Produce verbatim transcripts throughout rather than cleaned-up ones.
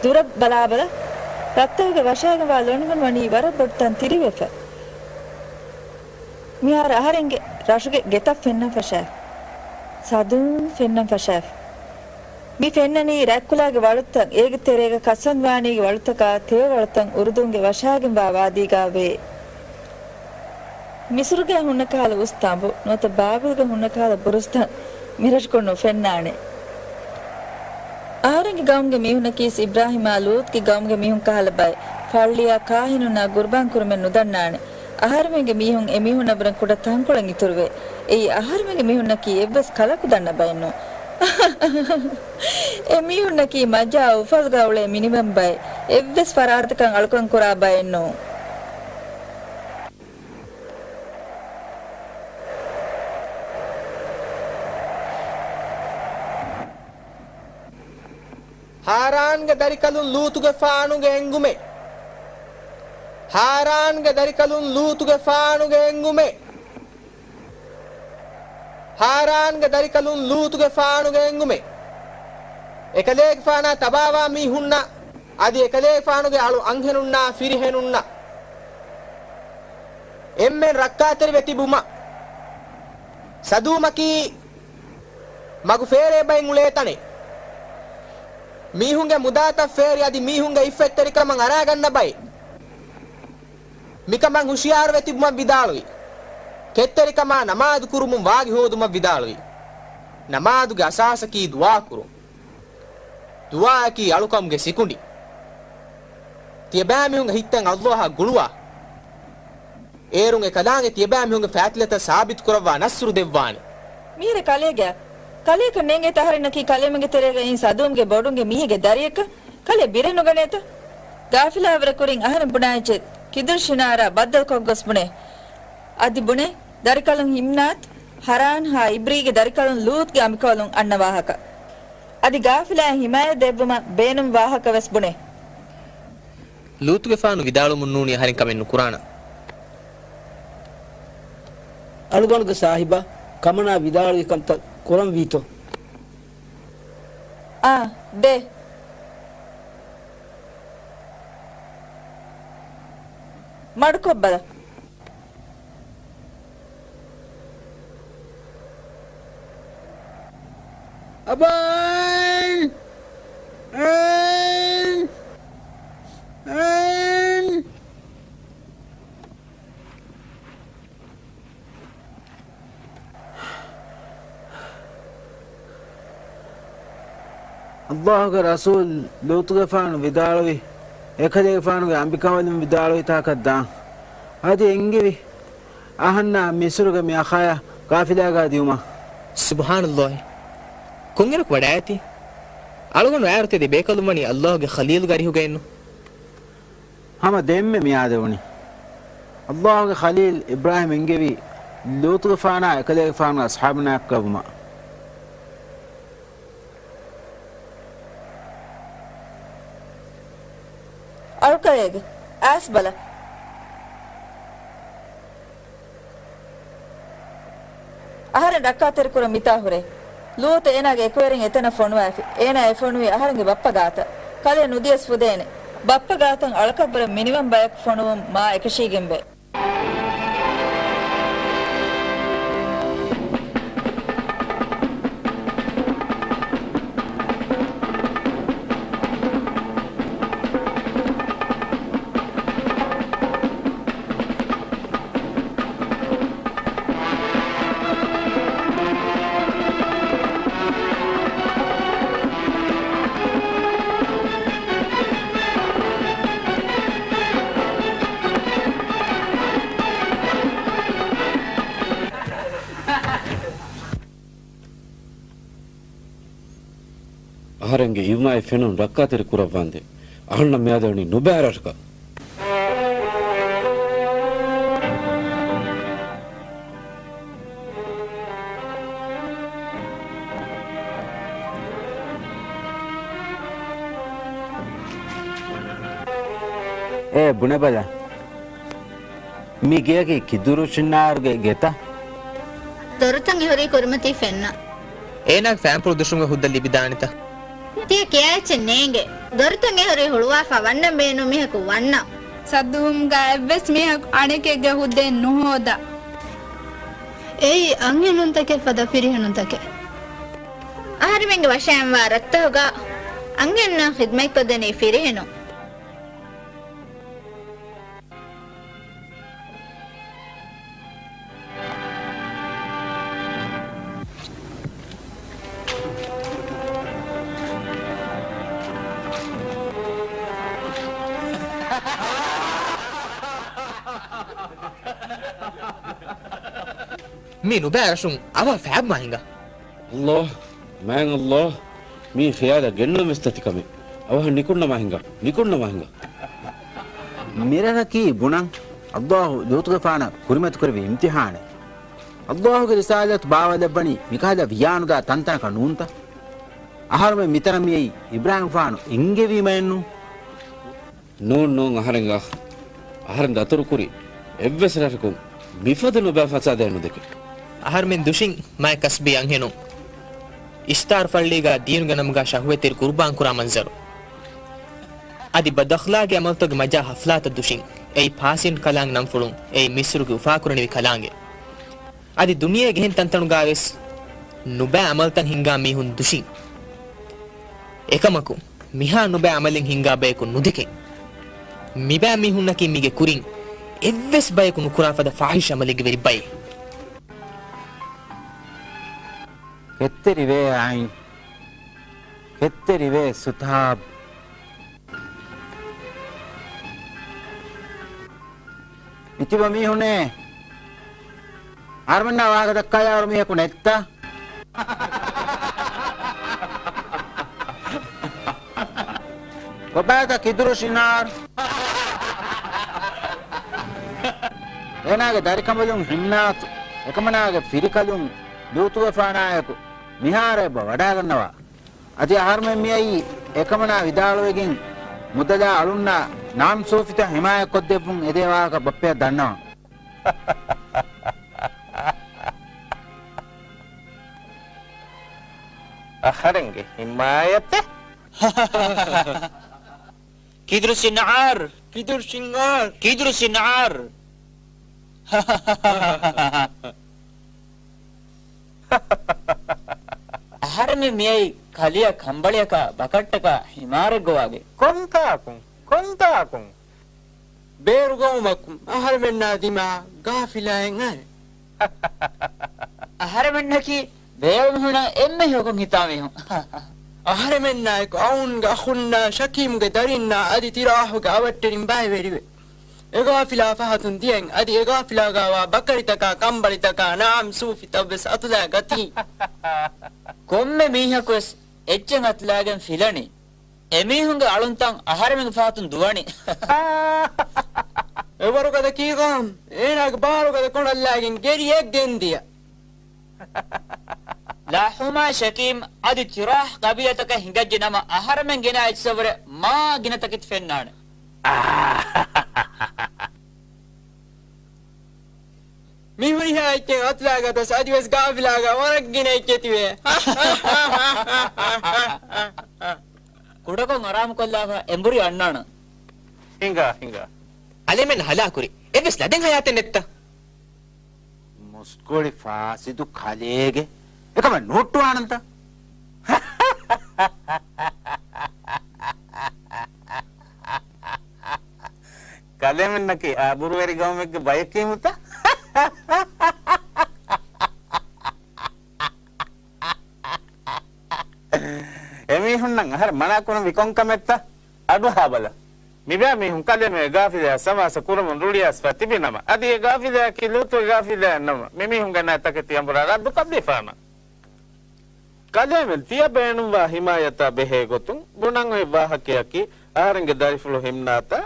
ދުރަށް ބަލާބަލަ، ރަށްތަކުގެ ވަށާގެންވާ ލޮނުގަނޑު ވަނީ ވަރަށް ބޮޑު ތަން ތިރިވެފަ. މިހާރު އަހަރެންގެ ރަށުގެ ގެތައް ފެންނަން ފަށާފި. ސަދޫން ފެންނަން ފަށާފި. މި ފެންނަނީ ރަތްކުލާގެ ވަޅުތައް، އޭގެ ތެރޭގަ ކަސްއަންދުވާނީގެ ވަޅުތަކާ ތެޔޮ ވަޅުތައް އުރުދުންގެ ވަށާގެންވާ ވާދީގާ ވޭ. މިސުރުގައި ހުންނަ ކަހަލަ އުސް ތަނބު ނުވަތަ ބާބިލްގަ ހުންނަ ކަހަލަ ބުރުސްތައް މިރަށުގަ ނުފެންނާނެ. އަހަރެންގެ ގައުމުގެ މީހުންނަކީ އިބްރާހީމާ ލޫޠްގެ ގައުމުގެ މީހުން ކަހަލަ ބައެއް. ފައްޅިޔާ ކާހިނުންނާ ގުރުބާން ކުރުމެއް ނުދަންނާނެ. އަހަރެމެންގެ މީހުން އެމީހުންނަށްވުރެން ކުޑަ ތަންކޮޅެއް އިތުރުވޭ. އެއީ އަހަރެމެންގެ މީހުންނަކީ އެއްވެސް ކަލަކު ދަންނަ ބައެއް ނޫން. އެމީހުންނަކީ މަޖާ އުފަލުގާ އުޅޭ މިނިވަން ބައެއް. އެއްވެސް ފަރާތަކަށް އަޅުކަން ކުރާ ބައެއް ނޫން. ހާރާންގެ ދަރިކަލުން ލޫޠުގެފާނުގެ އެންގުމެއް. ހާރާންގެ ދަރިކަލުން ލޫޠުގެފާނުގެ އެންގުމެއް. ހާރާންގެ ދަރިކަލުން ލޫޠުގެފާނުގެ އެންގުމެއް. އެކަލޭގެފާނާ ތަބާވާ މީހުންނަށް އަދި އެކަލޭގެފާނުގެ އަޅު އަންހެނުންނާ ފިރިހެނުންނަށް އެންމެން ރައްކާތެރިވެ ތިބުމަށް. ސަދޫމަކީ މަގު ފޭރޭ ބައިން އުޅޭ ތަނެއް. މީހުންގެ މުދާތައް ފޭރި އަދި މީހުންގެ އިއްފަތްތެރިކަމަށް އަރާގަންނަ ބައެއް. މިކަމަށް ހުޝިޔާރުވެ ތިބުމަށް ވިދާޅުވި. ކެތްތެރިކަމާ ނަމާދު ކުރުމުން ވާގި ހޯދުމަށް ވިދާޅުވި. ނަމާދުގެ އަސާސަކީ ދުޢާ ކުރުން. ދުޢާއަކީ އަޅުކަމުގެ ސިކުނޑި. ތިޔަބައިމީހުންގެ ހިތްތައް އައްލާހަށް ގުޅުވާ. އޭރުން އެކަލާނގެ ތިޔަބައިމީހުންގެ ފާތިލަތައް ސާބިތު ކުރައްވާ ނަޞްރު ދެއްވާނެ. މިހިރަ ކަލޭގެ، ކަލެއަކަށް ނޭނގޭތަ އަހަރެންނަކީ ކަލޭމެންގެ ތެރޭގަ އިން ސަދޫމްގެ ބޮޑުންގެ މީހެއްގެ ދަރިއަކަށް؟ ކަލޭ ބިރެއް ނުގަނޭތަ؟ ޣާފިލާވަރެއް ކުރިން އަހަރެން ބުނާ އެއްޗެއް ކިދުރު ޝިނާރާ ބައްދަލުކޮށްގޮސް ބުނޭ. އަދި ބުނޭ، ދަރިކަލުން ހިމްނާތް، ހަރާން ހާ އިބްރީގެ ދަރިކަލުން ލޫޠްގެ އަނބިކަނބަލުން އަންނަ ވާހަކަ. އަދި ޣާފިލާއަށް ހިމާޔަތް ދެއްވުމަށް ބޭނުން ވާހަކަ ވެސް ބުނޭ. ލޫޠުގެފާނު ވިދާޅުވަމުން ނޫނީ އަހަރެން ކަމެއް ނުކުރާނަން. އަޅުގަނޑުގެ ސާހިބާ ކަމަނާ ވިދާޅުވި ކަންތައް ކުރަން ވީތޯ؟ އާ، ދޭ. މަޑުކޮށްބަލަ. އަބާއި! އޭ! އޭ! އައްލާހުގެ ރަސޫލް ލޫޠުގެފާނު ވިދާޅުވި، އެކަލޭގެފާނުގެ އަނބިކަނބަލުން ވިދާޅުވި ތާކަށް ދާން. އަދި އެންގެވި، އަހަންނާ މިސުރުގެ މި އަޚާޔާ ޤާފިލާގާ ދިޔުމަށް. ސުބްޙާނައްލާހި. ކޮންއިރަކު ވަޑައިގަތީ؟ އަޅުގަނޑު އައިރު ތެދި ބޭކަލުން ވަނީ އައްލާހުގެ ޚަލީލުގެ އަރިހުގައެއްނު. ހަމަ ދެންމެ މިއާދެވުނީ. އައްލާހުގެ ޚަލީލް އިބްރާހީމް އެންގެވީ ލޫޠުގެފާނާ އެކަލޭގެފާނުގެ އަޞްޙާބުންނާއެކު ކަމުމަށް. އަޅުކަލޭގެ އައިސް ބަލަ. އަހަރެން ރައްކާތެރިކުރަން މިތާ ހުރޭ. ލޫޠު އޭނާގެ އެކުވެރިން އެތަނަށް ފޮނުވައިފި. އޭނާ އެ ފޮނުވީ އަހަރެންގެ ބައްޕަ ގާތަށް. ކަލޭ ނުދިޔަސް ފުދޭނެ. ބައްޕަ ގާތަށް އަޅަކަށްވުރެ މިނިވަން ބަޔަކު ފޮނުވުން މާ އެކަށީގެންވޭ. އަހަރެންގެ އިޒުނާއެއް ފެނުން ރައްކާތެރި ކުރައްވާނދޭ. އަހަންނަށް މިއާދެވުނީ ނުބައި ރަށަކަށް. އޭ ބުނެބަލަ. މި ގެއަކީ ކިދުރު ޝިންނާރުގެ ގެތަ؟ ދޮރުތައް އެހުރީ ކުރިމަތީ ފެންނަ. އޭނާގެ ފައިންޕުޅު ދުށުމުގެ ހުއްދަ ލިބިދާނެތަ؟ ތިޔަ ކިޔާ އެއްޗެއް ނޭނގެ. ދޮރުތައް އެހުރީ ހުޅުވާފަ ވަންނަން ބޭނުން މީހަކު ވަންނަން. ސައްދުހުމްގަ އެއްވެސް މީހަކު އަނެކެއްގެ ހުއްދައެއް ނުހޯދާ. އެއީ އަންހެނުންތަކެއް ފަދަ ފިރިހެނުންތަކެއް. އަހަރެމެންގެ ވަށައިންވާ ރަށްތަކުގަ އަންހެނުންނަށް ޚިދްމަތްކޮށްދެނީ ފިރިހެނުން. މި ނުބައި ރަށުން އަވަހަށް ފައިބަމާ ހިނގާ. އައްލާހް، މާތް އައްލާހް، މީ ޚިޔާލަށް ގެންނަވަން ވެސް ނެތި ކަމެއް. އަވަހަށް ނިކުންނަމާ ހިނގާ، ނިކުންނަމާ ހިނގާ. މިރަށަކީ ބުނަން، އައްލާހު ލޫޠުގެފާނަށް ކުރިމަތިކުރެއްވި އިމްތިޙާނެއް. އައްލާހުގެ ރިސާލަތު ބާވައިލައްވަނީ މިކަހަލަ ވިޔާނުދާ ތަންތަނަކަށް ނޫންތަ؟ އަހަރުމެން މިތަނަށް މިއައީ އިބްރާހީމްގެފާނު އެންގެވީމައެއްނު؟ ނޫން، ނޫން، އަހަރެންގެ އަޚް. އަހަރެން ދަތުރުކުރި އެއްވެސް ރަށަކުން މިފަދަ ނުބައި ފަސާދައެއް ނުދެކެ. އަހަރުމެން ދުށިން މާތް ކަސްބީ އަންހެނުން އިޝްތާރު ފައްޅީގަ ދީނުގެ ނަމުގަ ޝަހުވަތްތެރި ޤުރުބާން ކުރާ މަންޒަރު. އަދި ބަދްއަޚްލާގީ ޢަމަލުތަކުގެ މަޖާ ޙަފްލާތައް ދުށިން އެއީ ޕާސިންޓް ކަލާނގެ ނަންފުޅުން އެއީ މިޞްރުގެ އުފާކުރަނިވި ކަލާނގެ. އަދި ދުނިޔޭގެ އެހެން ތަންތަނުގަވެސް ނުބައި ޢަމަލުތައް ހިންގާ މީހުން ދުށިން. އެކަމަކު، މިހާ ނުބައި ޢަމަލެއް ހިންގާ ބަޔަކު ނުދެކެން. މިބައި މީހުންނަކީ މީގެ ކުރިން އެއްވެސް ބަޔަކު ނުކުރާ ފަދަ ފާޙިޝް ޢަމަލެއްގެ ވެރި ބައެއް. ކެތްތެރިވޭ އައިން. ކެތްތެރިވޭ ސުތާބް. މިތިބަ މީހުނޭ. އަހަރުމެންނާ ވާހަކަ ދައްކާލާއިރު މީހަކު ނެއްތަ؟ ކޮބާތަ ކިދުރު ޝިނާރު؟ އޭނާގެ ދަރިކަނބަލުން ހިމްނާތު، އެކަމަނާގެ ފިރިކަލުން ލޫޠުގެފާނާއެކު މިހާރު އެބަ ވަޑާގަންނަވާ. އަދި އަހަރުމެން މިއައީ އެކަމަނާ ވިދާޅުވެގެން މުދަލާ އަޅުންނާ ނާމް ސޫފިތައް ހިމާޔަތްކޮށްދެއްވުން އެދޭ ވާހަކަ ބައްޕަޔަށް ދަންނަވަން. އަހަރެންގެ ހިމާޔަތެއް؟ ކިދުރު ޝިންއާރް! ކިދުރު ޝިންއާރް! ކިދުރު ޝިންއާރް! އަހަރެމެން މިއައީ ކަލެއަށް ކަނބަޅިއަކާ ބަކައްޓަކާ ހިމާރެއް ގޮވާގެން. ކޮންތާކުން؟ ކޮންތާކުން؟ ބޭރު ގައުމަކުން އަހަރެމެންނާ ދިމާ ގާފިލާއެއް އަހަރެން. އަހަރެމެންނަކީ ބޭރު މީހުންނަށް އެންމެ ހިތްވަރު ހިތާ މީހުން. އަހަރެމެންނާއެކު އައުންގެ އަޚުންނާ ޝަކީމްގެ ދަރިންނާ އަދި ތިރާހުގެ އަވަށްޓެރިން ބައިވެރިވެ، އެގާފިލާ ފަހަތުން ދިޔައިން އަދި އެގާފިލާގާވާ ބަކަރިތަކާ ކަނބަޅިތަކާ ނާމް ސޫފިތައްވެސް އަތުލައިގަތީ. ކޮންމެ މީހަކުވެސް އެއްޗެއް އަތުލައިގެން ފިލަނީ. އެމީހުންގެ އަޅުންތައް އަހަރެމެންގެ ފަހަތުން ދުވަނީ. އެވަރުގަދަ ކީގަ އޭނާގެ ބާރުގަދަ ކޮނޑަށްލާގެން ގެރިއެއް ގެންދިޔަ. ލާހުމާ ޝަކީމް އަދި ތިރާހް ޤަބީލަތަކަށް ހިނގައްޖެ ނަމަ، އަހަރެމެން ގެނާ އެއްޗަށްވުރެ މާ ގިނަ ތަކެތި ފެންނާނެ. މި ހުރިހާ އެއްޗެއް އަތުލާގަތަސް އަދިވެސް ގާފިލާގާ ވަރަށް ގިނަ އެއްޗެއް ތިބޭ. ކުޑަކޮށް އަރާމުކޮށްލާފަ އެނބުރި އަންނާނަން. ހިނގާ، ހިނގާ. އަލެމެން ހަލާކުރި އެއްވެސް ލަދެއް ހަޔާތެއް ނެއްތަ؟ މުސްކުޅި ފާސިދު ކަލޭގެ އެކަމަށް ނޫއްޓުވާނަންތަ؟ ކަލޭމެންނަކީ އާބުރުވެރި ގައުމެއްގެ ބަޔަކީމުތަ؟ އެމީހުންނަށް އަހަރެން މަނާކުރަންވީ ކޮންކަމެއްތަ؟ އަޑުއަހާބަލަ. މިބައިމީހުން ކަލޭމެންގެ ގާފިލާއަށް ސަމާސާ ކުރަމުން ރުޅިއައިސްފަ ތިބިނަމަ، އަދި އެ ގާފިލާއަކީ ލޫޠުގެ ގާފިލާއެއްނަމަ، މިމީހުންގެ ނާ ތަކެތި އަނބުރާ ރައްދުކޮށްދީފާނަން. ކަލޭމެން ތިޔަ ބޭނުންވާ ހިމާޔަތާ ބެހޭ ގޮތުން ބުނަން އޮތް ވާހަކަޔަކީ، އަހަރެންގެ ދަރިފުޅު ހިމްނާތާ،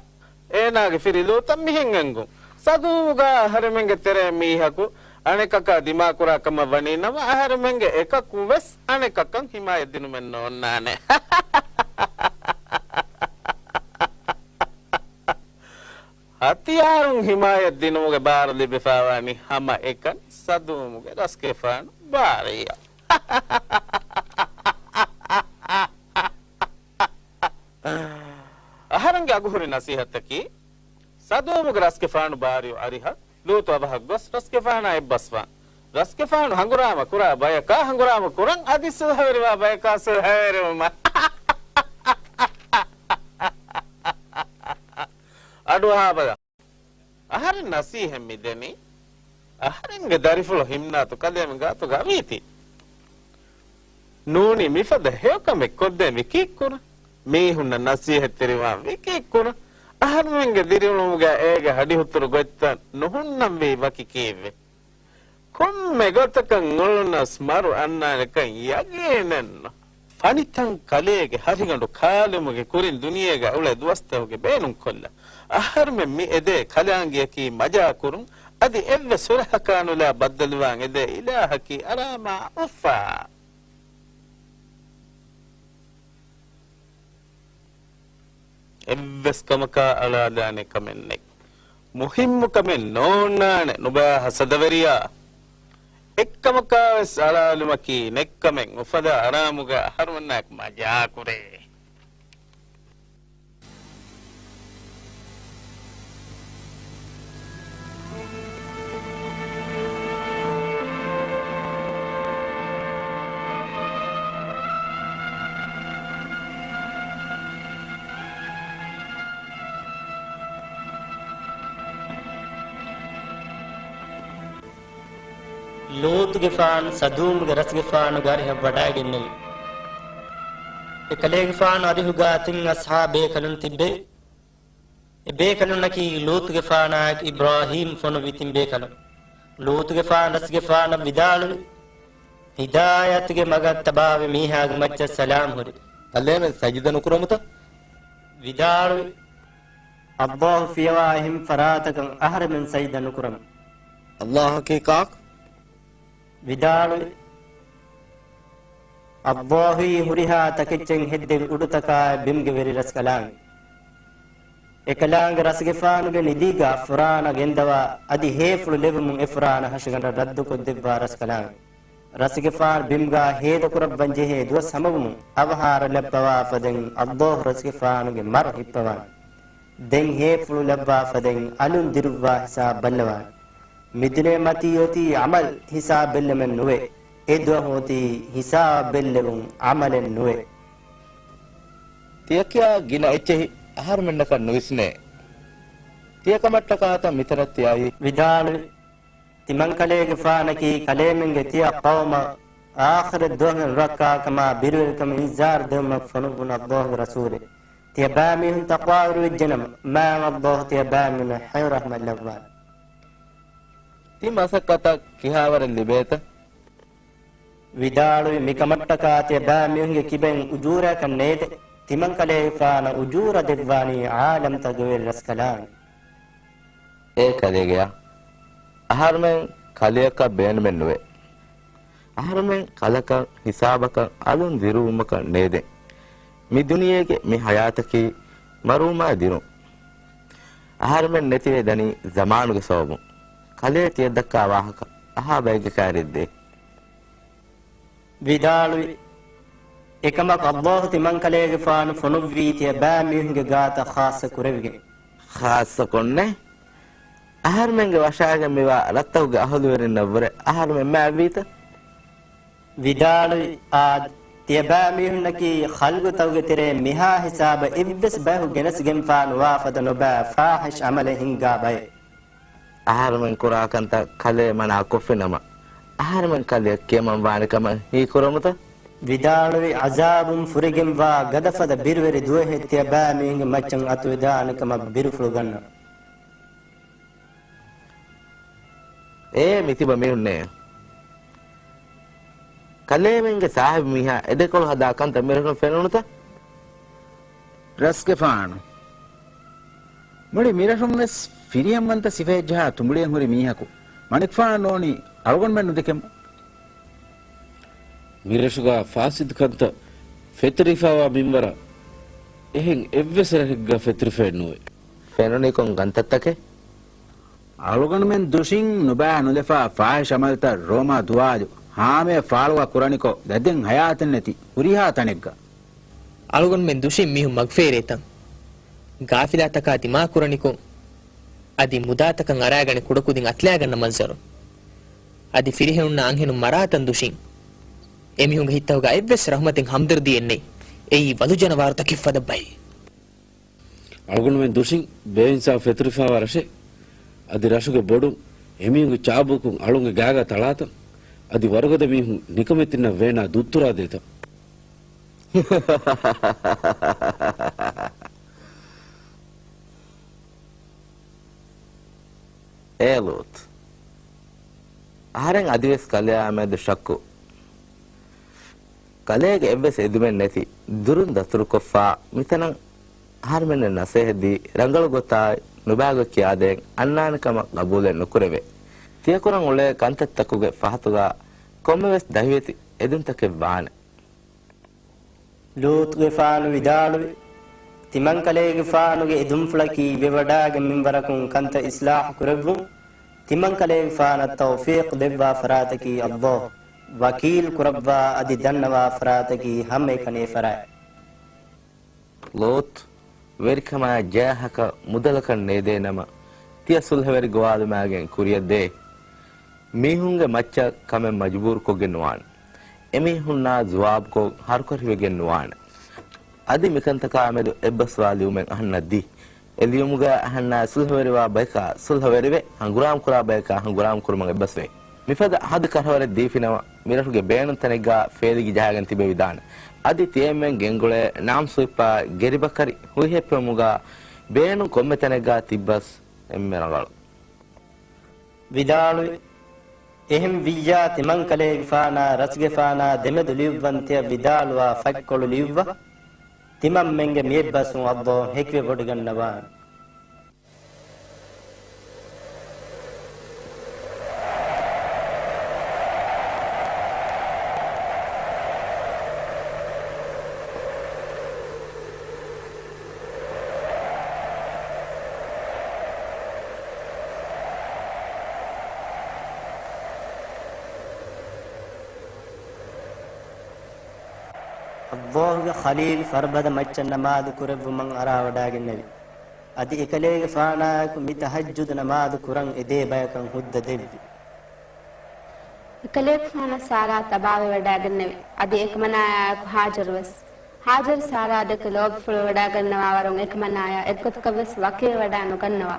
އޭނާގެ ފިރި ލޫޠަށް މިހެން އެނގުން. ސަދޫގާ އަހަރެމެންގެ ތެރޭ މީހަކު އަނެކަކާ ދިމާކުރާ ކަމަށް ވަނީ ނަމަ، އަހަރެމެންގެ އެކަކު ވެސް އަނެކަކަށް ހިމާޔަތް ދިނުމެއް ނޯންނާނެ. ހަތިޔާރުން ހިމާޔަތް ދިނުމުގެ ބާރު ލިބިފާވާނީ ހަމަ އެކަން ސަދޫމުގެ ރަސްގެފާނު ބާރައްޔަށް. އަހަރެންގެ އަގުހުރި ނަސީހަތަކީ، ސަދޫމުގެ ރަސްގެފާނު ބާރިއު އަރިހަށް ލޫޠު އަވަހަށް ގޮސް ރަސްގެފާނާ އެއްބަސްވާން. ރަސްގެފާނު ހަނގުރާމަ ކުރާ ބަޔަކާ ހަނގުރާމަ ކުރަން، އަދި ސުލްހަވެރިވާ ބަޔަކާ ސުލްހަވެރިވުމަށް. އަޑުއަހާބަލަ. އަހަރެން ނަސީހަތް މިދެނީ، އަހަރެންގެ ދަރިފުޅު ހިމްނާތު ކަލޭމެން ގާތުގަ ވީތީ. ނޫނީ މިފަދަ ހެޔޮކަމެއް ކޮށްދޭން ވިކީއްކުރަން. މީހުންނަށް ނަސީހަތްތެރިވާން ވިކީއްކުރަން. އަހަރުމެންގެ ދިރިއުޅުމުގަ އޭގެ ހަޑިހުތުރު ގޮތްތައް ނުހުންނަންވީ ވަކި ކީއްވެ؟ ކޮންމެ ގޮތަކަށް އުޅުނަސް މަރު އަންނާނެކަން ޔަގީނެއްނު. ފަނިތަން ކަލޭގެ ހަށިގަނޑު ކާލުމުގެ ކުރިން ދުނިޔޭގަ އުޅޭ ދުވަސްތަކުގެ ބޭނުންކޮށްލަ. އަހަރުމެން މި އެދޭ ކަލާނގެއަކީ މަޖާކުރުން، އަދި އެއްވެސް ހުރަހަކާ ނުލާ ބައްދަލުވާން އެދޭ އިލާހަކީ އަރާމާ އުފާ. އެއްވެސް ކަމަކާ އަޅާލާނެ ކަމެއް ނެތް. މުހިއްމު ކަމެއް ނޯންނާނެ ނުބައި ހަސަދަވެރިޔާ. އެއްކަމަކާވެސް އަޅާލުމަކީ ނެތްކަމެއް އުފަލާ އަރާމުގަ އަހަރުމެންނާއެކު މަޖާކުރޭ. ލޫޠުގެފާނު ސަދޫމުގެ ރަސްގެފާނުގެ އަރިހަށް ވަޑައިގެންނެވި. އެކަލޭގެފާނު އަރިހުގާ ތިން އަސްހާބު ބޭކަލުން ތިއްބެވި. އެ ބޭކަލުންނަކީ ލޫޠުގެފާނާއެކު އިބްރާހީމް ފޮނުއްވި ތިން ބޭކަލުން. ލޫޠުގެފާނު ރަސްގެފާނަށް ވިދާޅުވި، ހިދާޔަތުގެ މަގަށް ތަބާވި މީހާގެ މައްޗަށް ސަލާމް ހުރި. ކަލޭމެން ސަޖިދަ ނުކުރަމުތަ؟ ވިދާޅުވި، ﷲ ފިޔަވާ އެހެން ފަރާތަކަށް އަހަރެމެން ސަޖިދަ ނުކުރަމު. ﷲ އަކީ ކާކު؟ ވިދާޅުވި، ﷲ އީ ހުރިހާ ތަކެއްޗެއް ހެއްދެވި އުޑުތަކާއި ބިމްގެ ވެރި ރަސްކަލާނގެ. އެކަލާނގެ ރަސްގެފާނުގެ ނިދީގާ ފުރާނަ ގެންދަވާ އަދި ހޭފުޅު ލެއްވުމުން އެ ފުރާނަ ހަށިގަނޑަށް ރައްދުކޮށްދެއްވާ ރަސްކަލާނގެ. ރަސްގެފާނު ބިމްގާ ހޭދަކުރައްވަން ޖެހޭ ދުވަސް ހަމަވުމުން އަވަހާރަ ލައްވަވާ ފަދައިން ﷲ ރަސްގެފާނުގެ މަރު ހިއްޕަވާނެ. ދެން ހޭފުޅު ލައްވާ ފަދައިން އަލުން ދިރުއްވާ ހިސާބު ބައްލަވާނެ. މިދުނިޔެމަތީ އޮތީ އަމަލް ހިސާބު ބެއްލެމެއް ނުވޭ. އެ ދުވަހު އޮތީ ހިސާބު ބެއްލެވުން އަމަލެއް ނުވޭ. ތިޔަކިޔާ ގިނަ އެއްޗެހި އަހަރުމެންނަކަށް ނުވިސްނޭ. ތިޔަ ކަމަށްޓަކާތަ މިތަނަށް ތިޔައީ؟ ވިދާޅުވި، ތިމަންކަލޭގެފާނަކީ ކަލޭމެންގެ ތިޔަ ޤައުމަށް އާޚިރަތް ދުވަހެއް ނުރައްކާކަމާ ބިރުވެރިކަމަށް އިންޒާރު ދެއްވުމަށް ފޮނުއްވުނު ﷲގެ ރަސޫލެއް. ތިޔަބައި މީހުން ތަޤްވާވެރިވެއްޖެނަމަ، މާތް ﷲ ތިޔަބައި މީހުންނަށް ހެޔޮ ރަޙްމަތް ލައްވާނެ. ތި މަސައްކަތަށް ކިހާވަރެއް ލިބޭތަ؟ ވިދާޅުވި، މިކަމަށްޓަކާ ތިޔަބައިމީހުންގެ ކިބައިން އުޖޫރައަކަށް ނޭދެ. ތިމަންކަލޭގެފާނަށް އުޖޫރަ ދެއްވާނީ ޢާލަމްތަކުގެ ވެރި ރަސްކަލާނގެ. އޭ ކަލޭގެޔާ، އަހަރުމެން ކަލެއަކަށް ބޭނުމެއް ނުވޭ. އަހަރުމެން ކަލަކަށް، ހިސާބަކަށް، އަލުން ދިރުވުމަކަށް ނޭދެން. މި ދުނިޔޭގެ މި ޙަޔާތަކީ މަރުވުމާ ދިރުން. އަހަރުމެން ނެތިވެ ދަނީ ޒަމާނުގެ ސަބަބުން. ކަލޭ ތިޔަ ދައްކާ ވާހަކަ އަހާ ބައެއްގެ ކައިރިއަށް ދޭ. ވިދާޅުވި، އެކަމަކު ﷲ ތިމަންކަލޭގެފާނު ފޮނުއްވީ ތިޔަބައިމީހުންގެ ގާތަށް ޚާއްޞަ ކުރެވިގެން. ޚާއްޞަކޮށްނެ. އަހަރުމެންގެ ވަށާގެން މިވާ ރަށްތަކުގެ އަހުލުވެރިންނަށްވުރެ އަހަރުމެން މާތްވީތަ؟ ވިދާޅުވި، އާދެ، ތިޔަބައިމީހުންނަކީ ޚަލްޤުތަކުގެ ތެރޭ މިހާ ހިސާބަށް އެއްވެސް ބަޔަކު ގެނެސްގެންފާ ނުވާ ފަދަ ނުބައި ފާޙިޝް ޢަމަލެއް ހިންގާ ބައެއް. އަހަރުމެން ކުރާ ކަންތައް ކަލޭ މަނާ ކޮށްފިނަމަ، އަހަރުމެން ކަލެއަށް ކިޔަމަން ވާނެ ކަމަށް ހީކުރަމުތަ؟ ވިދާޅުވި، ޢަޒާބުން ފުރިގެންވާ ގަދަފަދަ ބިރުވެރި ދުވަހެއް ތިޔަބައިމީހުންގެ މައްޗަށް އަތުވެދާނެ ކަމަށް ބިރުފުޅު ގަންނަން. އޭ މިތިބަ މީހުންނޭ! ކަލޭމެންގެ ސާހިބު މީހާ އެދެކޮޅު ހަދާ ކަންތައް މިރަށުން ފެނުނުތަ؟ ރަސްގެފާނު. މުޅި މިރަށުން ވެސް ފިރިހެންވަންތަ ސިފައެއް ޖަހާ ތުނބުޅިއެއް ހުރި މީހަކު މަނިކުފާނު ނޫނީ އަޅުގަނޑުމެން ނުދެކެމު. މިރަށުގަ ފާސިދު ކަންތައް ފެތުރިފައިވާ މިންވަރަށް އެހެން އެއްވެސް ރަށެއްގަ ފެތުރިފައެއް ނުވޭ. ފެނުނީ ކޮން ކަންތައްތަކެއް؟ އަޅުގަނޑުމެން ދުށިން ނުބައި ނުލަފާ ފާޙިޝް ޢަމަލުތައް ރޯމާ ދުވާލު ހާމަޔަށް ފާޅުވާ ކުރަނިކޮށް، ދަތިން ހަޔާތެއް ނެތި ހުރިހާ ތަނެއްގަ. އަޅުގަނޑުމެން ދުށިން މީހުން މަގުފޭރޭ ތަން. ޣާފިލާތަކާ ދިމާކުރަނިކޮށް، އަދި މުދާތަކަށް އަރާގަނެ ކުޑަކުދިން އަތުލައިގަންނަ މަންޒަރު. އަދި ފިރިހެނުންނާ އަންހެނުން މަރާތަން ދުށިން. އެމީހުންގެ ހިތްތަކުގަ އެއްވެސް ރަހުމަތެއް ހަމްދަރްދީއެއް ނެތް. އެއީ ވަލުޖަނަވާރުތަކެއް ފަދަ ބައެއް. އަޅުގަނޑުމެން ދުށިން ބޭއިންސާފު ފެތުރިފާވާ ރަށެއް. އަދި ރަށުގެ ބޮޑުން އެމީހުންގެ ޗާބޫކުން އަޅުންގެ ގާގަ ތަޅާތަން. އަދި ވަރުގަދަ މީހުން ނިކަމެތިންނަށް ވޭނާ ދުއްތުރާ ދޭތަން. އޭ ލޫޠު! އަހަރެން އަދިވެސް ކަލެއާމެދު ޝައްކު. ކަލޭގެ އެއްވެސް އެދުމެއް ނެތި ދުރުން ދަތުރުކޮށްފާ މިތަނަށް އަހަރުމެންނަށް ނަސޭހަތްދީ ރަނގަޅު ގޮތާއި ނުބާގޮތް ކިޔާދޭން އަންނާނެ ކަމަށް ގަބޫލެއް ނުކުރެވޭ. ތިޔަކުރަން އުޅޭ ކަންތައްތަކުގެ ފަހަތުގަ ކޮންމެވެސް ދަހިވެތި އެދުންތަކެއް ވާނެ. ލޫޠުގެފާނު ވިދާޅުވި، ތިމަންކަލޭގެފާނުގެ އެދުންފުޅަކީ ވެވަޑާގެން މިންވަރަކުން ކަންތައް އިސްލާހު ކުރެއްވުން، ތިމަންކަލޭގެފާނަށް ތައުފީޤު ދެއްވާ ފަރާތަކީ ﷲ، ވަކީލު ކުރައްވާ އަދި ދަންނަވާ ފަރާތަކީ ހަމައެކަނި އެ ފަރާތް. ލޫޠު، ވެރިކަމާއި ޖާހަކަށް މުދަލަކަށް ނޭދޭނަމަ، ތިޔަ ސުލްހަވެރި ގޮވާލުމާގެން ކުރިއަށް ދޭ. މީހުންގެ މައްޗަށް ކަމެއް މަޖުބޫރުކޮށްގެން ނުވާނެ. އެމީހުންނާ ޖުވާބުކޮށް ހަރުކަށިވެގެން ނުވާނެ. އަދި މިކަންތަކާމެދު އެއްބަސްވާ ލިޔުމެއް އަހަންނަށް ދީ. އެ ލިޔުމުގަ އަހަންނާ ސުލްހަވެރިވާ ބަޔަކާ ސުލްހަވެރިވެ، ހަނގުރާމަ ކުރާ ބަޔަކާ ހަނގުރާމަ ކުރުމަށް އެއްބަސްވޭ. މިފަދަ އަހަދު ކަށަވަރެއް ދީފިނަމަ، މިރަށުގެ ބޭނުންތަނެއްގާ ފޭލިގި ޖަހާގެން ތިބެވިދާނެ. އަދި ތިޔައިންމެން ގެންގުޅޭ ނާމްސުވިއްޕާ ގެރިބަކަރި ހުއިހެއްޕެވުމުގާ ބޭނުން ކޮންމެ ތަނެއްގާ ތިއްބަސް އެންމެ ރަނގަޅު. ވިދާޅުވި، އެހެން ވިއްޔާ ތިމަންކަލޭގެފާނާ ރަސްގެފާނާ ދެމެދު ލިޔުއްވަން ތިޔަ ވިދާޅުވާ ފަތްކޮޅު ލިޔުއްވާ. ތިމަންމެންގެ މިއެއްބަސްވުން ﷲ ހެކިވެ ވޮޑިގަންނަވާނެ. ﷲ ގެ ޚަލީލު ފަރުބަދަ މައްޗަށް ނަމާދު ކުރެއްވުމަށް އަރާވަޑައިގެންނެވި. އަދި އެކަލޭގެފާނާއެކު މި ތަހައްޖުދު ނަމާދު ކުރަން އެދޭ ބަޔަކަށް ހުއްދަ ދެއްވި. އެކަލޭގެފާނަށް ސާރާ ތަބާވެވަޑައިގެންނެވި. އަދި އެކަމަނާއާއެކު ހާޖަރުވެސް. ހާޖަރު ސާރާ ދެކެ ލޯބިފުޅުވެވަޑައިގަންނަވާވަރުން އެކަމަނާޔާ އެއްގޮތަކަށްވެސް ވަކިވެވަޑައިނުގަންނަވާ.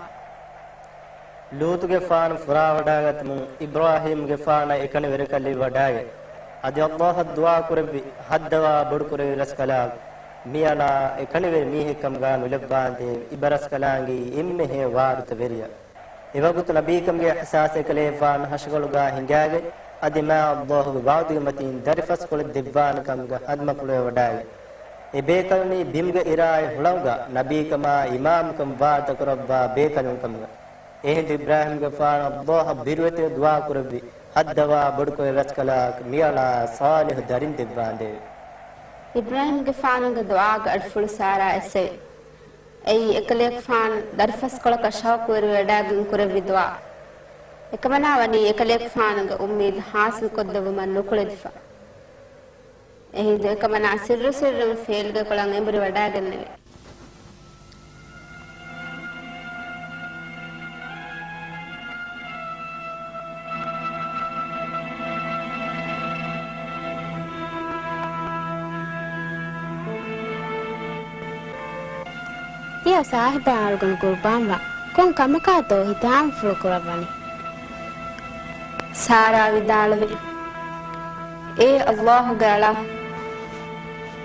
ލޫޠުގެފާނު ފުރާވަޑައިގަތުމުން އިބްރާހީމްގެފާނަށް އެކަނިވެރިކަން ލިބިވަޑައިގެން، އަދި ﷲ އަށް ދުޢާ ކުރެއްވި، ހައްދަވާ ބޮޑުކުރެއްވި ރަސްކަލާނގެ މިއަޅާ އެކަނިވެރި މީހެއްކަމުގާ ނުލައްވާނދޭވެ، އިބަރަސްކަލާނގެއީ އެންމެހޭ ވާރުތަ ވެރިޔާ. އެވަގުތު ނަބީކަމުގެ އިޙްސާސް އެކަލޭގެފާނު ހަށިގަނޑުގާ ހިނގާގެން، އަދި މާ ﷲ ގެ ވަޢުދުގެ މަތީން ދަރިފަސްކޮޅެއް ދެއްވާނެ ކަމުގަ ހަނދުމަކުޅެވަޑައިގެން. އެ ބޭކަލުނީ ބިމުގެ އިރާއި ހުޅަނގުގަ ނަބީކަމާ އިމާމުކަން ވާރުތަ ކުރައްވާ ބޭކަލުން ކަމުގަ. އެހިނދު އިބްރާހީމްގެފާނު ﷲ އަށް ބިރުވެތިވެ ދުޢާ ކުރެއްވި، ހައްދަވާ ބޮޑުކުރެއްވި ރަސްކަލާނގެ މިއަޅާ ޞާލިޙު ދަރިން ދެއްވާނދޭވެ. އިބްރާހީމްގެފާނުގެ ދުޢާގެ އަޑުފުޅު ސާރާ އެއްސެވި. އެއީ އެކަލޭގެފާނު ދަރިފަސްކޮޅަކަށް ޝައުޤުވެރިވެވަޑައިގެން ކުރެއްވި ދުޢާ. އެކަމަނާ ވަނީ އެކަލޭގެފާނުގެ އުއްމީދު ޙާޞިލުކޮށްދެއްވުމަށް ނުކުޅެދިފަ. އެހިނދު އެކަމަނާ ސިއްރު ސިއްރުން ފޭލިގެ ކޮޅަށް އެނބުރި ވަޑައިގެންނެވި. ތިޔަ ސާހިބާ އަޅުގަނޑު ގުރުބާންވާ، ކޮން ކަމަކާތޯ ހިތާމަފުޅު ކުރައްވަނީ؟ ސާރާ ވިދާޅުވި، އޭ ﷲ ގެ އަޅާ،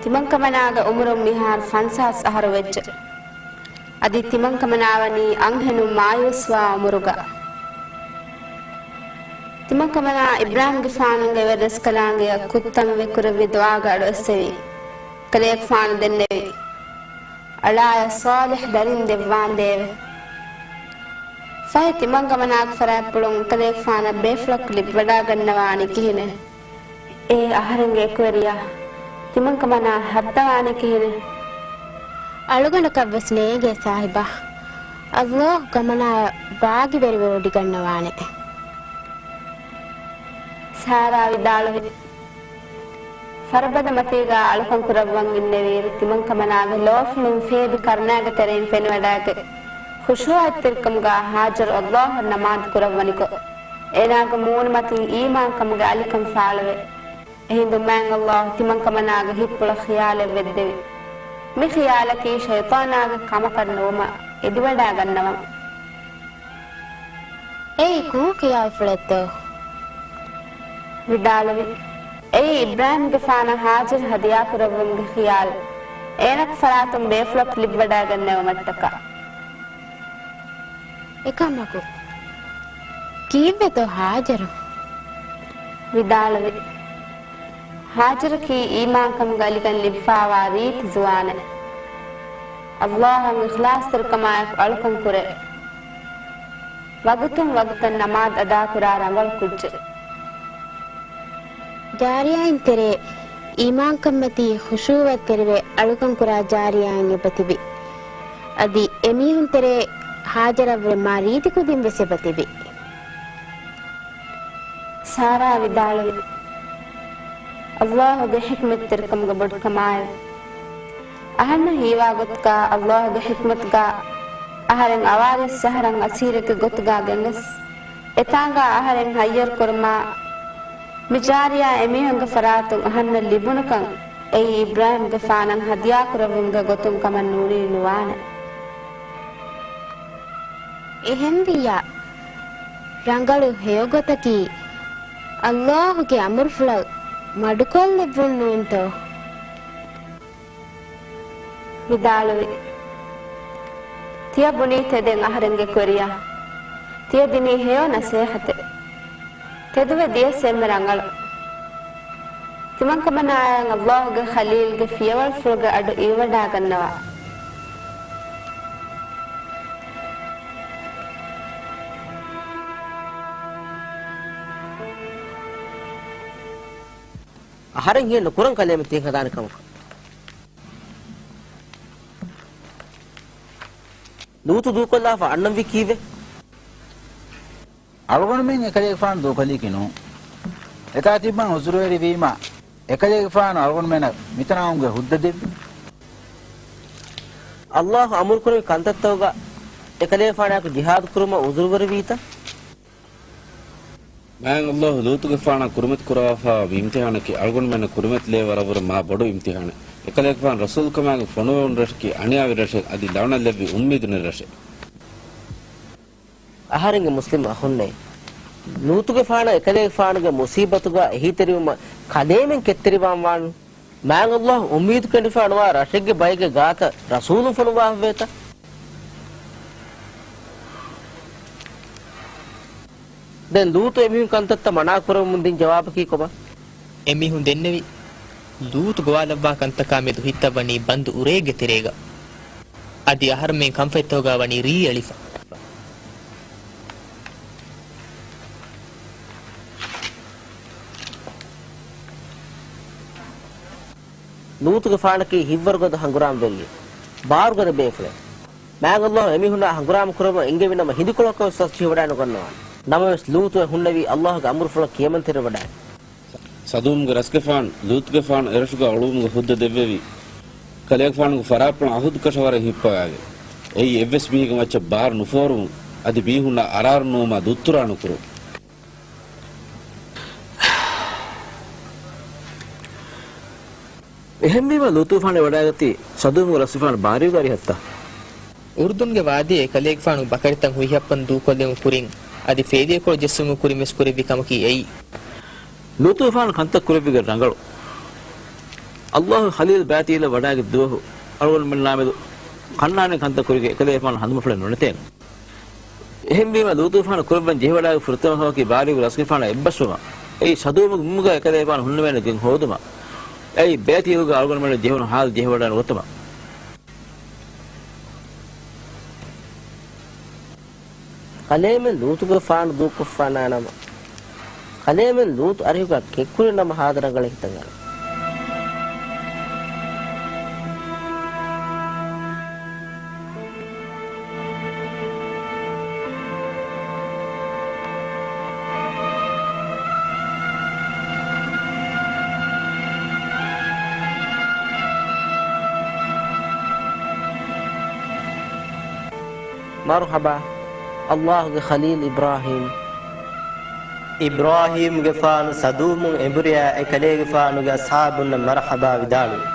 ތިމަންކަމަނާގެ އުމުރުން މިހާރު ފަންސާސް އަހަރު ވެއްޖެ. އަދި ތިމަންކަމަނާވަނީ އަންހެނުން މާޔޫސްވާ އުމުރުގަ. ތިމަންކަމަނާ އިބްރާހީމްގެފާނުގެ ވެރިރަސްކަލާނގެއަށް ކުއްތަންވެ ކުރެއްވި ދުޢާގެ އަޑު އެއްސެވި. ކަލޭގެފާނު ދެންނެވި، އަޅާޔަށް ޞާލިޙު ދަރިން ދެއްވާނދޭވެ. ފަހެ ތިމަންކަމަނާގެ ފަރާތްޕުޅުން ކަލޭގެފާނަށް ބޭފުޅަކު ލިބިވަޑައިގަންނަވާނީ ކިހިނެއް؟ އޭ އަހަރެންގެ އެކުވެރިޔާ، ތިމަންކަމަނާ ހައްދަވާނީ ކިހިނެއް؟ އަޅުގަނޑަކަށްވެސް ނޭނގޭ ސާހިބާ، ﷲ ކަމަނާޔަށް ބާގިވެރިވެވޮޑިގަންނަވާނެ. ސާރާ ވިދާޅުވި، ފަރުބަދަ މަތީގާ އަޅުކަން ކުރައްވަން އިންނެވިއިރު، ތިމަންކަމަނާގެ ލޯފުޅުން ފޭބި ކަރުނާގެ ތެރެއިން ފެނިވަޑައިގަތް، ޚުޝޫޢަތްތެރިކަމުގާ ހާޖަރު ﷲ އަށް ނަމާދު ކުރައްވަނިކޮށް، އޭނާގެ މޫނުމަތިން އީމާންކަމުގެ އަލިކަން ފާޅުވެ، އެހިނދު މާތް ﷲ ތިމަންކަމަނާގެ ހިތްޕުޅަށް ޚިޔާލެއް ވެއްދެވި. މި ޚިޔާލަކީ ޝައިޠާނާގެ ކަމަކަށް ނުވުމަށް އެދިވަޑައިގަންނަވަން. އެއީ ކޮން ޚިޔާލުފުޅެއްތޯ؟ ވިދާޅުވި، އެއީ އިބްރާހީމްގެފާނަށް ހާޖަރު ހަދިޔާކުރެއްވުމުގެ ޚިޔާލު، އޭނަގެ ފަރާތުން ބޭފުޅަކު ލިބިވަޑައިގެންނެވުމަށްޓަކާ. އެކަމަކު، ކީއްވެތޯ ހާޖަރު؟ ވިދާޅުވި، ހާޖަރަކީ އީމާންކަމުގެ އަލިކަން ލިބިފާވާ ރީތި ޒުވާނެއް. ﷲ އަށް އިޚްލާޞްތެރިކަމާއެކު އަޅުކަން ކުރޭ. ވަގުތުން ވަގުތަށް ނަމާދު އަދާކުރާ ރަނގަޅު ކުއްޖެއް. ޖާރިޔާއިން ތެރޭ އީމާންކަންމަތީ ޚުޝޫޢަތްތެރިވެ އަޅުކަންކުރާ ޖާރިޔާއިން އެބަތިބި. އަދި އެމީހުން ތެރޭ ހާޖަރަށްވުރެ މާ ރީތި ކުދިން ވެސް އެބަތިބި. ސާރާ ވިދާޅުވި، ﷲ ގެ ޙިކްމަތްތެރިކަމުގެ ބޮޑުކަމާއެވެ. އަހަންނަށް ހީވާ ގޮތުގަ ﷲ ގެ ޙިކްމަތުގަ އަހަރެން އަވާރިސް އަހަރަށް އަސީރެއްގެ ގޮތުގަ ގެންގޮސް، އެތާނގަ އަހަރެން ހައްޔަރު ކުރުމާ، މި ޖާރިޔާ އެމީހުންގެ ފަރާތުން އަހަންނަށް ލިބުނުކަން އެއީ އިބްރާހީމްގެފާނަށް ހަދިޔާކުރެއްވުމުގެ ގޮތުން ކަމަށް ނޫނީ ނުވާނެ. އެހެންވިއްޔާ، ރަނގަޅު ހެޔޮ ގޮތަކީ ﷲ ގެ އަމުރުފުޅަށް މަޑުކޮށްލެއްވުން ނޫންތޯ؟ ވިދާޅުވި، ތިޔަ ބުނީ ތެދެއް އަހަރެންގެ ކުރިޔަށް. ތިޔަ ދިނީ ހެޔޮ ނަސޭހަތެއް. ތެދުވެ ދިޔަސް އެންމެ ރަނގަޅު. ތިމަންކަމަނާއަށް ﷲ ގެ ޚަލީލްގެ ފިޔަވަޅުފުޅުގެ އަޑު އިވިވަޑައިގަންނަވާ. އަހަރެން ހިޔެއް ނުކުރަން ކަލޭމެން ތިހެން ހަދާނެ ކަމަކަށް. ލޫޠު ދޫކޮށްލާފަ އަންނަންވީ ކީއްވެ؟ އަޅުގަނޑުމެން އެކަލޭގެފާނު ދޫކޮށްލީކީ ނޫން. އެތާ ތިއްބަން އުޒުރުވެރިވީމަ، އެކަލޭގެފާނު އަޅުގަނޑުމެންނަށް މިތަނަށް އުންގެ ހުއްދަ ދެއްވި. ﷲ އަމުރުކުރެއްވި ކަންތައްތަކުގަ އެކަލޭގެފާނާއެކު ޖިހާދު ކުރުމަށް އުޒުރުވެރިވީތަ؟ މާތް ﷲ ލޫޠުގެފާނާ ކުރިމަތި ކުރައްވާފައިވާ މި އިމްތިޙާނަކީ އަޅުގަނޑުމެންނަށް ކުރިމަތިލެވޭ ވަރަށްވުރެ މާ ބޮޑު އިމްތިޙާނެއް. އެކަލޭގެފާނު ރަސޫލުކަމާއެކު ފޮނުވެވުނު ރަށަކީ އަނިޔާވެރި ރަށެއް، އަދި ލަޢުނަތް ލެއްވި އުއްމީދު ނެތް ރަށެއް. އަހަރެންގެ މުސްލިމް އަޚުންނޭ! ލޫޠުގެފާނަށް އެކަލޭގެފާނުގެ މުޞީބަތުގަ އެހީތެރިވުމަށް ކަލޭމެން ކެތްތެރިވާން ވާނު. މާތް ﷲ އުއްމީދު ކެނޑިފަ ނުވާ ރަށެއްގެ ބައެއްގެ ގާތަށް ރަސޫލުން ފޮނުވާފަވޭތަ؟ ދެން ލޫޠު އެމީހުން ކަންތައްތައް މަނާ ކުރަމުން ދިން ޖަވާބަކީ ކޮބާ؟ އެމީހުން ދެންނެވި، ލޫޠު ގޮވާލައްވާ ކަންތަކާ މެދު ހިތަށް ވަނީ ބަންދު އުރައެއްގެ ތެރޭގަ. އަދި އަހަރުމެން ކަންފަތްތަކުގަ ވަނީ ރީ އެޅިފަ. ލޫޠުގެފާނަކީ ހިތްވަރުގަދަ ހަނގުރާމަވެރިއެއް، ބާރުގަދަ ބޭފުޅެއް. މާތް ﷲ އެމީހުންނާ ހަނގުރާމަ ކުރަމުން އެންގެވި ނަމަ ހިނދުކޮޅަކަށް ވެސް ވަސް ޖެހިވަޑައިނުގަންނަވާނެ. ނަމަވެސް ލޫޠު އެ ހުންނެވީ ﷲ ގެ އަމުރުފުޅަށް ކިޔަމަންތެރިވެވަޑައި. ސަދޫމްގެ ރަސްގެފާނު ލޫޠުގެފާނު އެރަށުގަ އުޅުވުމުގެ ހުއްދަ ދެއްވެވީ، ކަލޭގެފާނުގެ ފަރާތްޕުޅުން އަހުދު ކަށަވަރެއް ހިއްޕަވާގެން. އެއީ އެއްވެސް މީހެއްގެ މައްޗަށް ބާރު ނުފޯރުމުން، އަދި މީހުންނާ އަރާރު ނުވުމާ ދުއްތުރާ ނުކުރުން. އެހެންވީމަ ލޫޠުގެފާނު ވަޑައިގަތީ ސަދޫމުގެ ރަސްގެފާނު ބާރީގެ އަރިހަށްތަ؟ އުރުދުންގެ ވާދީ އެކަލޭގެފާނު ބަކަރިތައް ހުއިހައްޕަން ދޫކޮށްލެވުން ކުރިން އަދި ފޭލިއެއްކޮޅު ޖެއްސުމުން ކުރިން ވެސް ކުރެއްވި ކަމަކީ އެއީ. ލޫޠުގެފާނު ކަންތައް ކުރެއްވިގެން ރަނގަޅު. ﷲ ގެ ޚަލީލް ބައިތިއިލަށް ވަޑައިގަތް ދުވަހު އަޅުގަނޑުމެންނާމެދު ކަންނާނެ ކަންތައް ކުރިގެން އެކަލޭގެފާނު ހަނދުމަފުޅެއް ނުނެތޭނެ. އެހެންވީމަ، ލޫޠުގެފާނު ކުރައްވަން ޖެހިވަޑައިގެން ފުރަތަމަ ކަމަކީ ބާރީގެ ރަސްގެފާނާ އެއްބަސްވުމަށް. އެއީ ސަދޫމުގެ ބިމުގަ އެކަލޭގެފާނު ހުންނެވޭނެ ގެން ހޯދުމަށް. އެއީ ބައިތިއިލުގަ އަޅުގަނޑުމެންނަށް ޖެހުނު ހާލު ޖެހިވަޑައިގަތުމަށް. ކަލޭމެން ލޫޠުގެފާނު ދޫކޮށްފާނާ ނަމަ، ކަލޭމެން ލޫޠު އަރިހުގަ ކެތްކުރި ނަމަ ހާދަ ރަނގަޅަށް ހިތަށް އަރަން. މަރުޙަބާ، ﷲ ގެ ޚަލީލް އިބްރާހީމް. އިބްރާހީމްގެފާނު ސަދޫމުން އެނބުރިއާ އެކަލޭގެފާނުގެ އަޞްޙާބުންނަށް މަރުޙަބާ ވިދާޅުވި.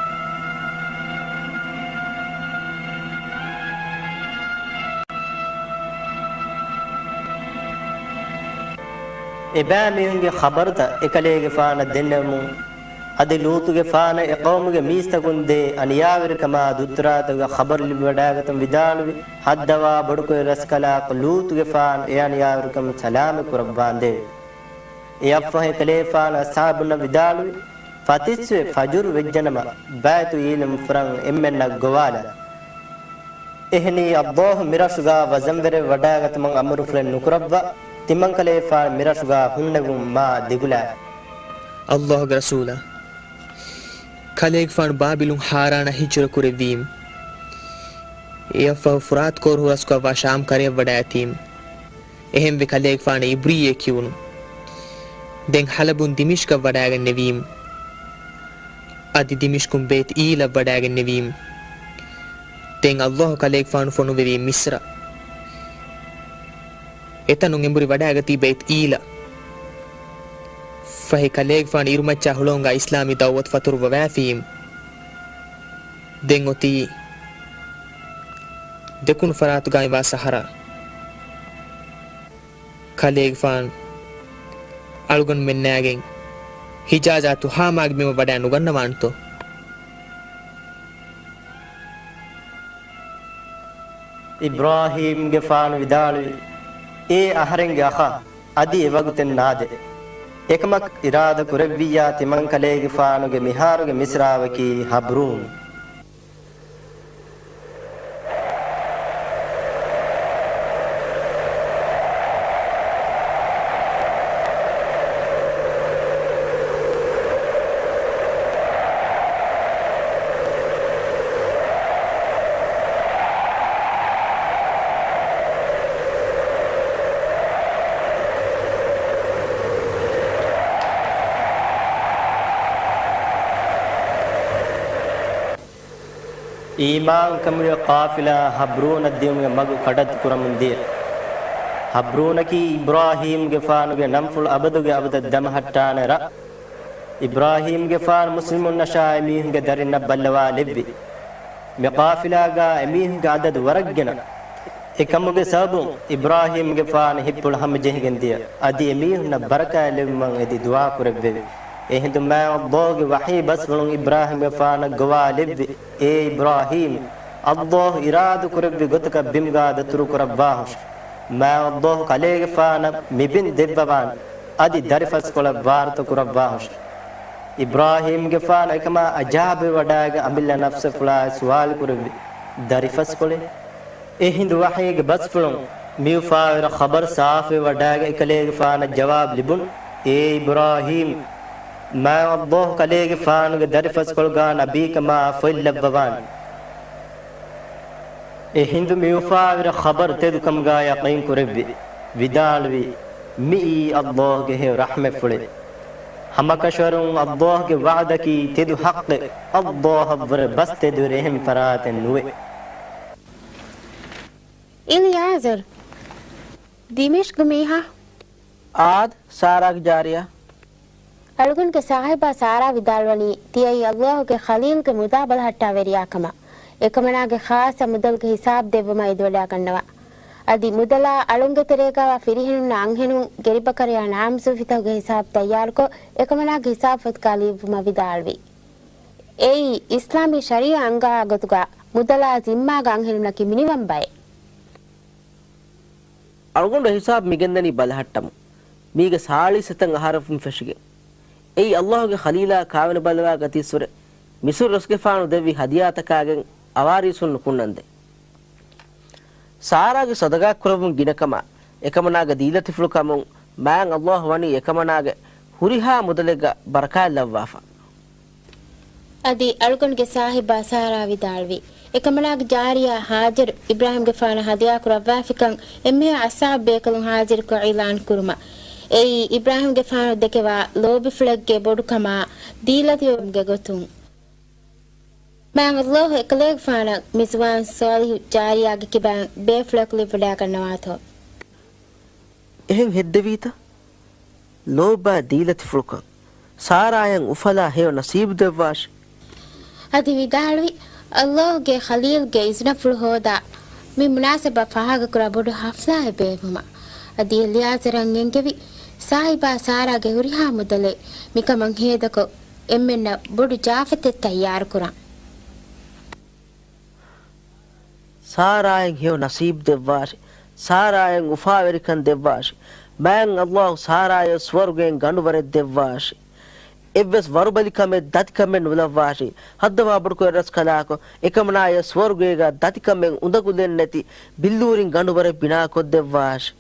އެބައިމީހުންގެ ޚަބަރުތައް އެކަލޭގެފާނަށް ދެންނެވުމުން، އަދި ލޫޠުގެފާނަށް އެ ޤައުމުގެ މީސްތަކުން ދޭ އަނިޔާވެރިކަމާ ދުއްތުރާތަކުގެ ޚަބަރު ލިބިވަޑައިގަތުން ވިދާޅުވި، ހައްދަވާ ބޮޑުކޮށް ރަސްކަލާކޮ ލޫޠުގެފާނު އެ އަނިޔާވެރިކަމުން ސަލާމަތް ކުރައްވާނދޭވެ. އެއަށްފަހު އެކަލޭގެފާނު އަޞްޙާބުންނަށް ވިދާޅުވި، ފަތިސްވެ ފަޖުރު ވެއްޖެނަމަ، ބައިތު އީލުމަށް ފުރަން އެންމެންނަށް ގޮވާލާ. އެހެނީ، ﷲ މިރަށުގާ ވަޒަންވެރިވެ ވަޑައިގަތުމަށް އަމުރުފުޅެއް ނުކުރައްވާ، ތިމަންކަލޭގެފާނު މިރަށުގާ ހުންނެވުން މާ ދެގުލާ. ﷲ ގެ ރަސޫލާ، ކަލޭގެފާނު ބާބިލުން ހާރާނަށް ހިޖުރަ ކުރެއްވީމު، އެއަށްފަހު ފުރާތު ކޯރު ހުރަސްކޮށްވާ ޝާމް ކަރަޔަށް ވަޑައިގަތީމު. އެހެންވެ ކަލޭގެފާނަށް އިބްރީއޭ ކިޔުނު. ދެން ޙަލަބުން ދިމިޝްޤަށް ވަޑައިގެންނެވީމު. އަދި ދިމިޝްޤުން ބައިތު އީލަށް ވަޑައިގެންނެވީމު. ދެން ﷲ ކަލޭގެފާނު ފޮނުއްވެވީ މިޞްރަށް. އެތަނުން އެނބުރި ވަޑައިގަތީ ބައިތު އީލަށް. ފަހެ ކަލޭގެފާނު އިރުމައްޗާ ހުޅަނގުގާ އިސްލާމީ ދަޢުވަތު ފަތުރުއްވަވައިފީމު. ދެން އޮތީ ދެކުނު ފަރާތުގައިވާ ސަހަރާ. ކަލޭގެފާނު އަޅުގަނޑުމެންނާގެން ހިޖާޒާ ތުހާމާގެ ބިމަށް ވަޑައި ނުގަންނަވާނެތޯ؟ އިބްރާހީމްގެފާނު ވިދާޅުވި، އޭ އަހަރެންގެ އަޚާ، އަދި އެވަގުތެއް ނާދޭ. އެކަމަކު އިރާދަ ކުރެއްވިއްޔާ ތިމަންކަލޭގެފާނުގެ މިހާރުގެ މިސްރާބަކީ ހަބްރޫން. އީމާންކަމުގެ ޤާފިލާ ހަބްރޫނަށް ދިޔުމުގެ މަގު ކަޑައްތު ކުރަމުން ދިޔަ. ހަބްރޫނަކީ އިބްރާހީމްގެފާނުގެ ނަންފުޅު އަބަދުގެ އަބަދަށް ދަމަހައްޓާނެ ރަށް. އިބްރާހީމްގެފާނު މުސްލިމުންނަށާއި މީހުންގެ ދަރިންނަށް ބައްލަވާލެއްވި. މި ޤާފިލާގާ އެމީހުންގެ އަދަދު ވަރަށް ގިނަ. އެކަމުގެ ސަބަބުން އިބްރާހީމްގެފާނު ހިތްޕުޅު ހަމަޖެހިގެން ދިޔަ. އަދި އެމީހުންނަށް ބަރަކާތް ލެއްވުމަށް އެދި ދުޢާ ކުރެއްވެވި. އެހިނދު މާތް ﷲ ގެ ވަޙީ ބަސްފުޅުން އިބްރާހީމްގެފާނަށް ގޮވާލެއްވި، އޭ އިބްރާހީމް، ﷲ އިރާދަ ކުރެއްވި ގޮތަކަށް ބިމުގާ ދަތުރު ކުރައްވާހުށި. މާތް ﷲ ކަލޭގެފާނަށް މިބިން ދެއްވަވާނެ، އަދި ދަރިފަސްކޮޅަށް ވާރުތަ ކުރައްވާހުށި. އިބްރާހީމްގެފާނު އެކަމާ އަޖާބެ ވަޑައިގެން އަމިއްލަ ނަފްސަފުޅާއި ސުވާލު ކުރެއްވި، ދަރިފަސްކޮޅެއް؟ އެ ހިނދު ވަޙީގެ ބަސްފުޅުން މިއުފާވެރި ޚަބަރު ސާފުވެ ވަޑައިގެން އެކަލޭގެފާނަށް ޖަވާބު ލިބުނު، އޭ އިބްރާހީމް، މާތް ﷲ ކަލޭގެފާނުގެ ދަރިފަސްކޮޅުގާ ނަބީކަމާ ފޮތް ލައްވަވާނެ. އެ ހިނދު މިއުފާވެރި ޚަބަރު ތެދުކަމުގާ ޔަޤީން ކުރެއްވި، ވިދާޅުވި، މިއީ ﷲ ގެ ރަޙްމަތްފުޅެއް. ހަމަކަށަވަރުން ﷲ ގެ ވަޢުދަކީ ތެދު ޙައްޤެއް، ﷲ އަށްވުރެ ބަސް ތެދުވެރި އެހެން ފަރާތެއް ނުވޭ. އިލްޔާޒަރު، ދިމިޝްޤު މީހާ؟ އާދެ، ސާރާގެ ޖާރިޔާ. އަޅުގަނޑުގެ ސާހިބާ ސާރާ ވިދާޅުވަނީ، ތިޔައީ ﷲ ގެ ޚަލީލްގެ މުދާ ބަލަހައްޓާވެރިޔާ ކަމަށް. އެކަމަނާގެ ޚާއްޞަ މުދަލުގެ ހިސާބު ދެއްވުމަށް އެދިވަޑައިގަންނަވާ. އަދި މުދަލާ އަޅުންގެ ތެރޭގާވާ ފިރިހެނުންނާ އަންހެނުން، ގެރިބަކަރަޔާ ނާމުސޫފިތަކުގެ ހިސާބު ތައްޔާރުކޮށް، އެކަމަނާގެ ހިސާބުފޮތުގާ ލިޔުއްވުމަށް ވިދާޅުވި. އެއީ، އިސްލާމީ ޝަރީޢަތް އަންގާ ގޮތުގާ މުދަލާ ޒިންމާގަ އަންހެނުންނަކީ މިނިވަން ބައެއް. އަޅުގަނޑު ހިސާބު މިގެންދަނީ ބަލަހައްޓަމުން. މީގެ ސާޅީސް ސަތޭކަ އަހަރަކުން ފެށިގެން. އެއީ ﷲ ގެ ޚަލީލާ ކާވެނި ބަލަވާ ގަތީއްސުރެ، މިސުރު ރަސްގެފާނު ދެއްވި ހަދިޔާތަކާގެން އަވާރީސުން ނުކުންނަންދެން. ސާރާގެ ޞަދަޤާތް ކުރެއްވުން ގިނަކަމާ، އެކަމަނާގެ ދީލަތިފުޅުކަމުން މާތް ﷲ ވަނީ އެކަމަނާގެ ހުރިހާ މުދަލެއްގަ ބަރަކާތް ލައްވާފަ. އަދި އަޅުގަނޑުގެ ސާހިބާ ސާރާ ވިދާޅުވި، އެކަމަނާގެ ޖާރިޔާ ހާޖަރު އިބްރާހީމްގެފާނަށް ހަދިޔާ ކުރައްވާފިކަން އެންމެހާ އަޞްޙާބު ބޭކަލުން ހާޒިރުކޮށް އިޢުލާން ކުރުމަށް. އެއީ، އިބްރާހީމްގެފާނު ދެކެވާ ލޯބިފުޅެއްގެ ބޮޑުކަމާ ދީލަތިވުމުގެ ގޮތުން. މާތް ﷲ އެކަލޭގެފާނަށް މިޒުވާން ޞާލިޙު ޖާރިޔާގެ ކިބައިން ބޭފުޅަކު ލިބިވަޑައިގަންނަވާތޯ. އެހެން ހެއްދެވީތަ؟ ލޯބިވާ ދީލަތިފުޅުކަން. ސާރާޔަށް އުފަލާ ހެޔޮ ނަސީބު ދެއްވާށި. އަދި ވިދާޅުވި، ﷲ ގެ ޚަލީލްގެ އިޒުނަފުޅު ހޯދާ، މި މުނާސަބަ ފާހަގަކުރާ ބޮޑު ޙަފްލާއެއް ބޭއްވުމަށް. އަދި އެލިއާޒަރަށް އެންގެވި، ސާހިބާ ސާރާގެ ހުރިހާ މުދަލެއް މިކަމަށް ހޭދަކޮށް، އެންމެންނަށް ބޮޑު ޒާފަތެއް ތައްޔާރުކުރަން. ސާރާއަށް ހެޔޮ ނަސީބު ދެއްވާށި. ސާރާއަށް އުފާވެރިކަން ދެއްވާށި. މާތް ﷲ ސާރާޔަށް ސުވަރުގެއިން ގަނޑުވަރެއް ދެއްވާށި. އެއްވެސް ވަރުބަލިކަމެއް ދަތިކަމެއް ނުލައްވާށި. ހައްދަވާ ބޮޑުކޮށް ރަސްކަލާކޮ، އެކަމަނާޔަށް ސުވަރުގޭގަ ދަތިކަމެއް އުނދަގުލެއް ނެތި ބިއްލޫރިން ގަނޑުވަރެއް ބިނާކޮށްދެއްވާށި.